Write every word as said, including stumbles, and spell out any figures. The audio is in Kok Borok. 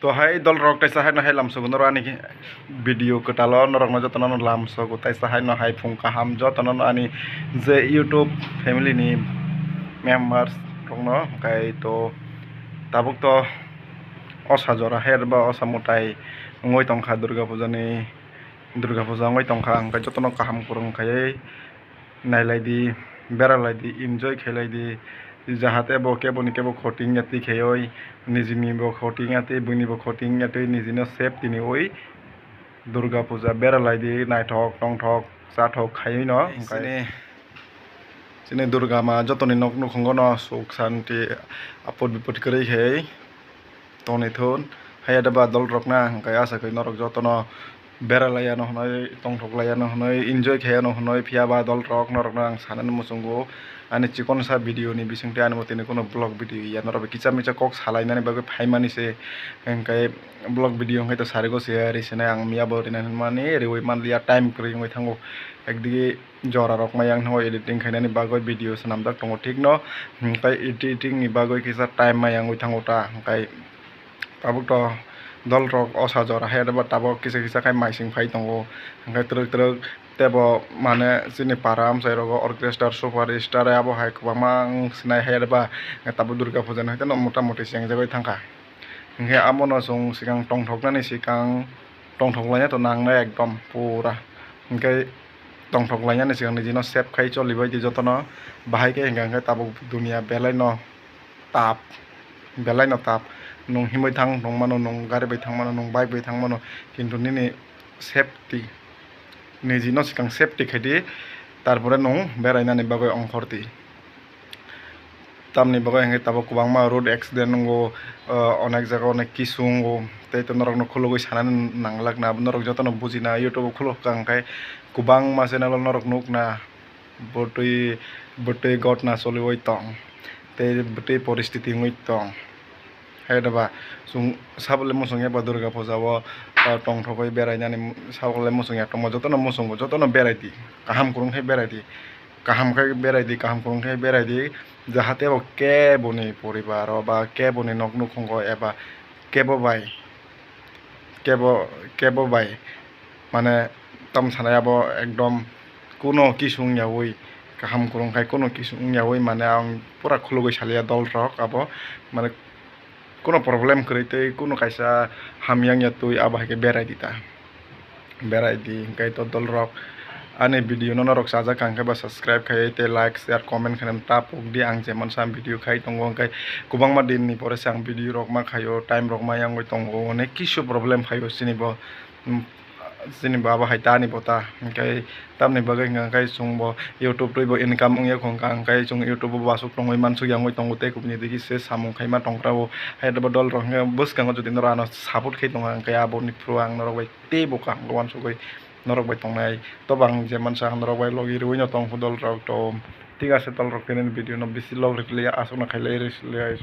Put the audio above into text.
To hai dol rok, taisa hai no hai lamsogo norok ani video kwtal o norok no joto no lamsogo, taisa hai no hai phung kaham joto no ani je YouTube family ni members rok no, hwnkhe to tabuk to osa jora hai ba osa mwtai wngwi tongkha Durga Puja ni, Durga Puja wngwi tongkha, hwnkhe joto no kaham kwrwng khaiwi nailai di, beralai di, enjoy khailai di, jahate bo kebo ni kebo khoti wngya twi khaiwi, nijini bo khoti wngya twi, buini bo khoti wngya twi, nijino safety ni wi Durga Puja beralai di, naithok, tongthok, chathok khaiwi no. Chini, chini Durga ma jotoni nok nukhungo no suk santi, apot bipot kwrwi khai tongni thun. Haiya da ba dol rok na, hwnkhe asa khe norok jotono beralai ano hwnwi, tongthok lai ano hwnwi, enjoy khai ano hwnwi, phiya ba dol rok norok no ang sanani muchungo. Ani chikon sa video ni bisingtwi ani bo tini kuno vlog video ya, norok bai kisa misa kok salainani bagwi phaimani se, hwnkhe vlog video hwnkhe to sarigo se ri sinai ang miya bo rinani mani riwi manliya, time kwrwi wngwi thango. Ekdigi jora rok maya wngwi thango editing khainani bagwi, video swnamjak tongo thik no, hwnkhe editing ni bagwi kisa time maya wngwi thango ta, hwnkhe tabuk to dol rok osa jora hai ba tabuk kisa kisa khai maising phai tongo, hwnkhe twrwk twrwk tebo mane chini para amchai rogo orchestra super star abo hai kwbangma wng sinai hai ba tabuk Durga Puja ni hai kheno mota moti chengjagwi thangkha. Hwnkhe abono chwng swkang tongthoknani swkang tongthok laina to nangnai ekdom pura. Hwnkhe tongthok lainani swkang nijino save khai choli bai di jotono. Bahai khe hwnkha hwnkhe tabuk duniya belai no tap, belai no tap. Nwng himwi thang tong mano, nwng gari bai thang mano, nwng bike bai thang mano, kintu nini safety, nijino swkang safety khai di, tarpore nwng berainani bagwi ongkhor di. Tamni bagwi hwnkhe tabuk kwbangma road accident wngo, ah, onek jaga onek kisu wngo, tei to norokno khulugwi sanani nanglak na, norok jotono bujina YouTube o khuluk kha hwnkhe kwbangma channel o norok nukna bwtwi, bwtwi gotna choliwi tong tei bwtwi poristiti wngwi tong. Hai da ba, chwng sabole muchung ya ba Durga Puja o, ah, tongthokgwi berainani sabole muchung ya tongma, jotono muchungo, jotono berai di, kaham kwrwng khe berai di. Kaham khe berai di, kaham kwrwng khe berai di, jahate bo keboni poribar o ba keboni nok nukhungo eba kebo bai, kebo, kebo bai mane tamo sanai abo ekdom kuno kisu wngyawi, kaham kwrwng khai kuno kisu wngyawi mane ang pura khulugwi saliya dol rok abo mane. Kuno problem kwrwi tei kuno kaisa hamya wngya twi abo hai khe berai di ta. Berai di, hwnkhe to dol rok ani video no norok chajak kha hwnkhe ba subscribe khai tei like, share, comment khainani ta pok di. Ang je mansa ang video khai tongo, hwnkhe kwbangma din ni pore se ang video rok ma khaio, time rok ma yangwi tongo, onek kisu problem phaio chini bo. Chini baba hai ta ni bo ta, hwnkhe tamni bagwi hwnkha hwnkhe chwng bo YouTube twi bo income wngya hwnkha, hwnkhe chwng YouTube o bo aswk tongwi mansuk ya wngwi tongo tei kubuni digi se samung khaima tongkra o. Hai bo dol rok hwnkhe bwskango jodi norok ano support khai tongkha, hwnkhe aboni phuru ang norok bai teibo kaham khe uansugwi norok bai tongnai. Tobo ang je mansa norok bai logi rwino tongkha dol rok to. Thik ase dol rok, tini video no bisi log rwliya, aswk no khailai rwliya.